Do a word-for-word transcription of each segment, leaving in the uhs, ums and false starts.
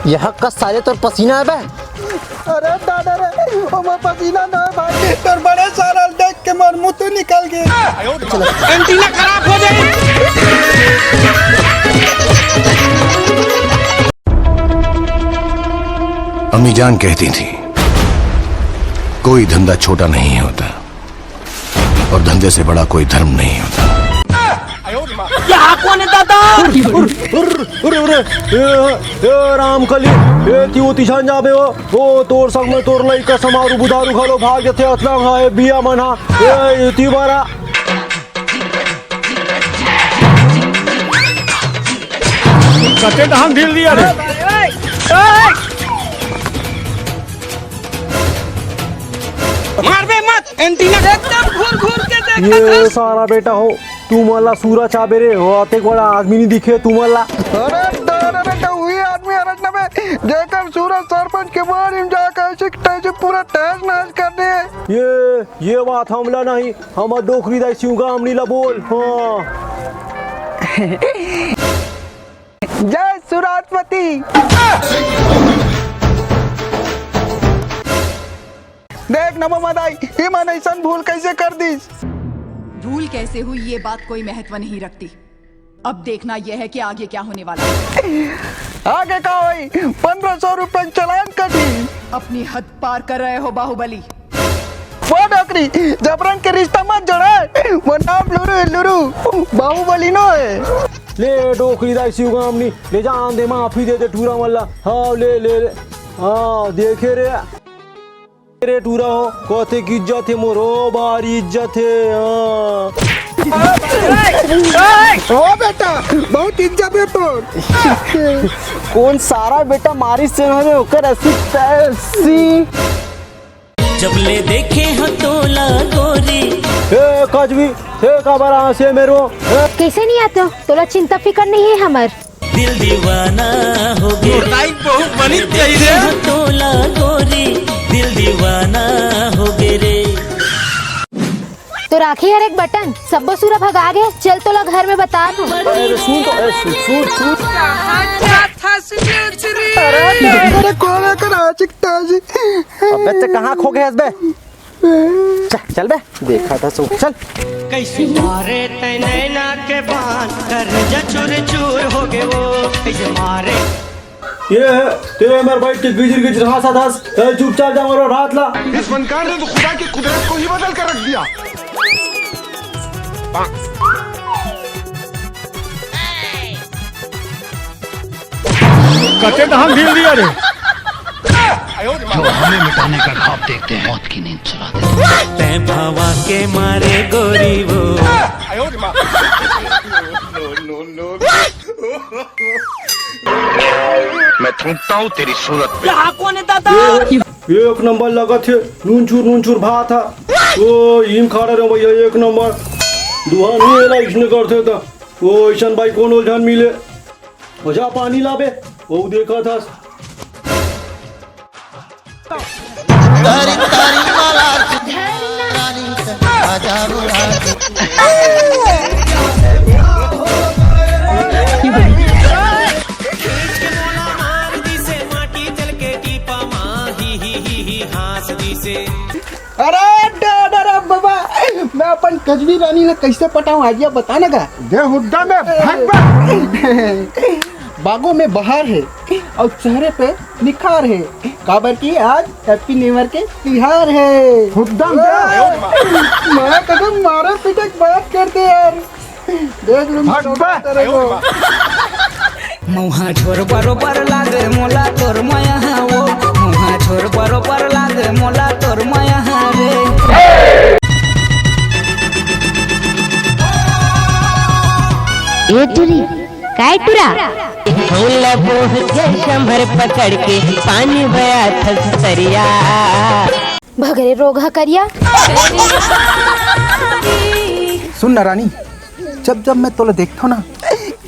ये हक का साले तोर पसीना है बे। अरे दादा रे, ओमा पसीना ना है भाई, तोर बड़े सारा देख के मोर मुंह तो निकल गए। एंटीना खराब हो जाए। अम्मी जान कहती थी, कोई धंधा छोटा नहीं होता और धंधे से बड़ा कोई धर्म नहीं होता। अरे, अरे, अरे, ए, ए, रामकली, ए, ती ओती झन जाबे हो, ओ, तोर संग में तोर लइका समारू बुधारू घलो भाग जथे, अतना हा, ए, बिया मन हा, ए, इती बारा। कते धान ढील दिया रे। मारबे मत, एंटीना एकदम घूर घूर के देख। ये सारा बेटा हो, तू मन ला सूरज चाबे रे, हो अतेक बड़ा आदमी नहीं दिखे तू मन ला। अरे डर रे, तो वही आदमी हरन नबे, जेकर सूरज सरपंच के बारी में जाके ऐसे तैसे पूरा तहस नहस कर दे। ये, ये बात हमला नहीं, हमर डोकरी दाई शिवगामी ला बोल। हाँ। जय सुराजपति। देख न ममा दाई, इमन ऐसन भूल कैसे कर दीस? भूल कैसे हुई, ये बात कोई महत्व नहीं रखती। अब देखना यह है कि आगे क्या होने वाला है। आगे का होई? पन्द्रह सौ रुपए के चालान कटी। अपनी हद पार कर रहे हो बाहुबली। वो डोकरी, जबरन के रिश्ता मत जोड़े। वो नाम लुरु है, लुरु। बाहुबली नो है। ले डोकरी दाई शिवगामी, ले जान दे, माफी दे दे टूरा मन ला। हाँ, ले, ले, ले। हाँ, देखे रे। रे टूरा हो, कतेक इज्जत हे मोर, ओ भारी इज्जत हे, हाँ। ओ बेटा, बहुत इज्जत है तोर। कौन सारा बेटा मारी से हमें ओकर ऐसी तैसी। जब ले देखे हो तोला गोरी। ए कजवी, ए काबर आसे मेरो, ए? कैसे नहीं आते हो? तोला चिंता फिकर नहीं है हमर। दिल दीवाना हो गे। बहुत बनी चाहिए। तोला गोरी, दिल दीवाना हो गे रे। तो राखी हर एक बटन सब्बो सूरा भगा गे। चल तोला घर में बता दूं। अरे सुन तो, ए, सुन, सुन, सुन। अरे कोने कर आशिक ताजी। अबे ते कहाँ खो गए बे? चल, चल बे, देखा था सो, चल। कैसे मारे तै नैना के बान, कर जचुर चूर हो गए वो। कैसे मारे ये है, तेरे मेरे बैठ के गिजर गिजर हंसा दस, ए, चुपचाप जा मारो रात ला। इस फनकार ने तो खुदा की कुदरत को ही बदल कर रख दिया। कते धान ढील दिया रे। जो हमें मिटाने का ख्वाब देखते हैं, मौत की नींद सुला देते हैं। तै भावा के मारे गोरी वो। मैं थूकता हूँ तेरी सूरत पे। यहाँ कौन है दादा? एक नंबर लगत हे, नून चूर नून चूर भात हा। ओ इम खाड़ा रे भैया, एक नंबर। दुहान ही एला इसने करथे त। ओ ऐसन भाई कोनो झन मिले। ओ जा पानी लाबे, ओ देखा था। अरे डर, डर, अब बाबा, मैं अपन कजवी रानी ला कैसे पटाऊं, आइडिया बता ना गा। दे हुद्दा में भग, भग। बागों में बहार है और चेहरे पे निखार है, काबर की आज हैप्पी न्यू ईयर के तिहार है। हुद्दा में। मैं कदम मारे पीटे के बात करते यार। देख लूं भग, भग। तेरे को। मुहा छोर बरोबर लागे मोला तोर मया वो। मुहा छोर बरोबर लागे मोला तोर मया रे। ए टुरी, काय टुरा? फूल बोह के संभर पकड़ के पानी बया थस सरिया। भगरे रोग ह करिया। सुन ना रानी, जब जब मैं तोला देखथो ना,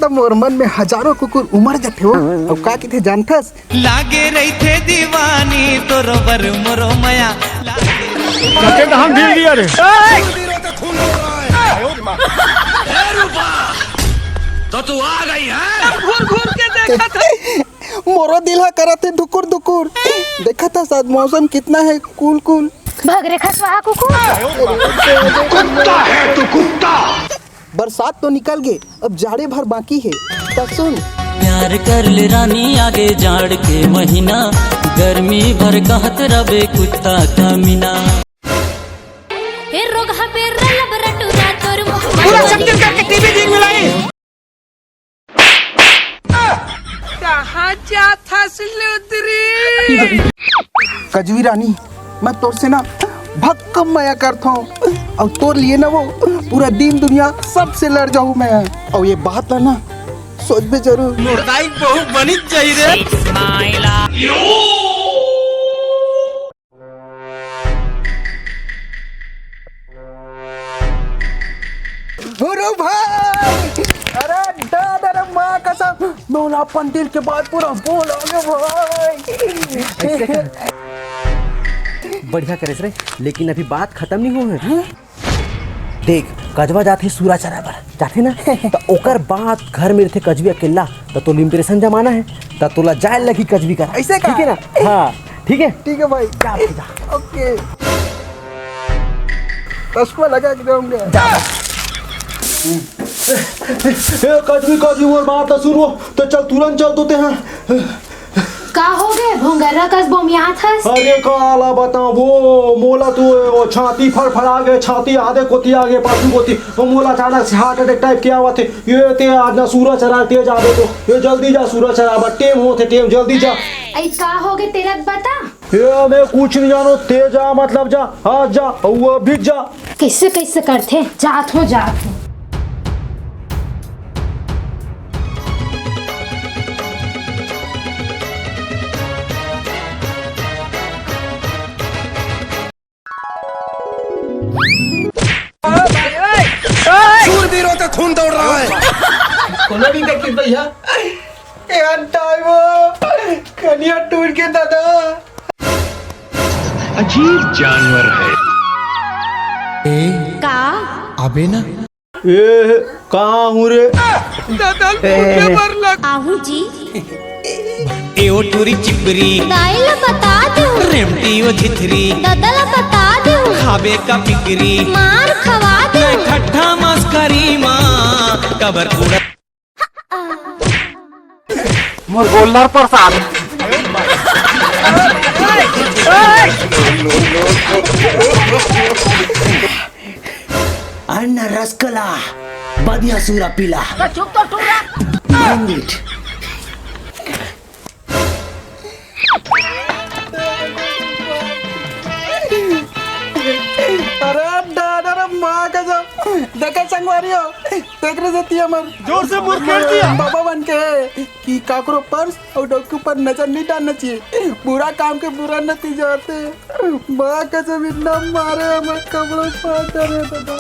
तब मोर मन में हजारों कुकुर उमड़ जाथे हो। अब का किथे जानथस? लागे रहिथे दीवानी तोरो बर मोरो मया। कते धान ढील दिया रे। तो तू आ गई है। घूर घूर के देखा था। मोरो दिल ह करत हे धुकुर धुकुर। देखत हस आज मौसम कितना है कूल कूल। भग रे खसवा कुकुर। कुत्ता है तू, कुत्ता। बरसात तो निकल गे, अब जाड़े भर बाकी हे। त सुन। प्यार कर ले रानी, आगे जाड़ के महीना, गर्मी भर कहत रबे कुत्ता कमीना। हे रोग हबे रलब रटुरा तोर मुख पूरा छत्तीसगढ़ के टीवी देख मिलाई। कहाँ जात हस लुदरी? कजवी रानी, मैं तोर से ना भक्कम मया करथौं, अउ तोर लिए ना वो पूरा दीन दुनिया सबसे लड़ जाहूँ मैं। अउ ये बात ला ना सोचबे जरूर। मोर दाई के बहू बनिच जाही रे। गुरु भाई, अरे दादा रे माँ कसम, मैं ओला अपन दिल के बात पूरा बोल आगे भाई। बढ़िया करेस रे, लेकिन अभी बात खत्म नहीं हुआ है। देख, कजवा जाथे सूरा चराय बर, जाथे ना, त ओकर बाद घर में रहिथे कजवी अकेल्ला, त तोला impression जमाना है, त तोला जाय लगही कजवी करा। ऐसे का? ठीक है ना? हाँ, ठीक है? ठीक है भाई। जा, जा। OK। चश्मा लगा के जाऊंगा। ए, कजवी, कजवी, मोर बात सुन वो, त चल, तुरंत चल तो ते, हाँ। का हो गे? भोंगर्रा कस बोमियात हस? अरे काला बताओ वो, मोला तो वो छाती फड़फड़ा गे, छाती आधे कोती आ गे, पाछू कोती। वो मोला अचानक से heart attack type के आवत हे। ये ते आज ना सूरा चराय ते जाबे तो, ये जल्दी जा सूरा चराय बर, टेम होत हे, टेम, जल्दी जा। ऐ का हो गे तेला बता। ये मैं कुछ नहीं जानो, ते जा मतलब जा, आज जा, वो अभी जा। कइसे कइसे करथे, जात हो जात हो। शूरवीरों का खून दौड़ रहा है। कोनो नहीं देखी भैया। ए अंताई वो कनिया टूट के दादा। अजीब जानवर है। ए, का? अबे ना। ए, कहाँ हूँ रे? ददल पूछे बर लग। आहू जी। ए ओ टूरी चिपरी। दाई ला बता दू। रेमटी ओ झिथरी। ददा ला बता दू। खाबे का पिकरी। मार खवा दू। मैं ठट्ठा मस्करी मा कबर उड़ा। मोर गोल्लर प्रसाद। अन्न रसकला, बदिया सूरा पीला। तो चुप तो टूरा। Mind it। अरे दादा रे माँ कसम। देखा संगवारी हो, तेकरे सेती हमर जोर से मुरखेड़ दिया। बाबा मन के कि काकरो पर्स अउ डौकी ऊपर नजर नहीं डालना चाहिए। बुरा काम के बुरा नतीजा आथे। माँ कसम इतना मारे हमर कपड़ा फाड़ डाले दादा।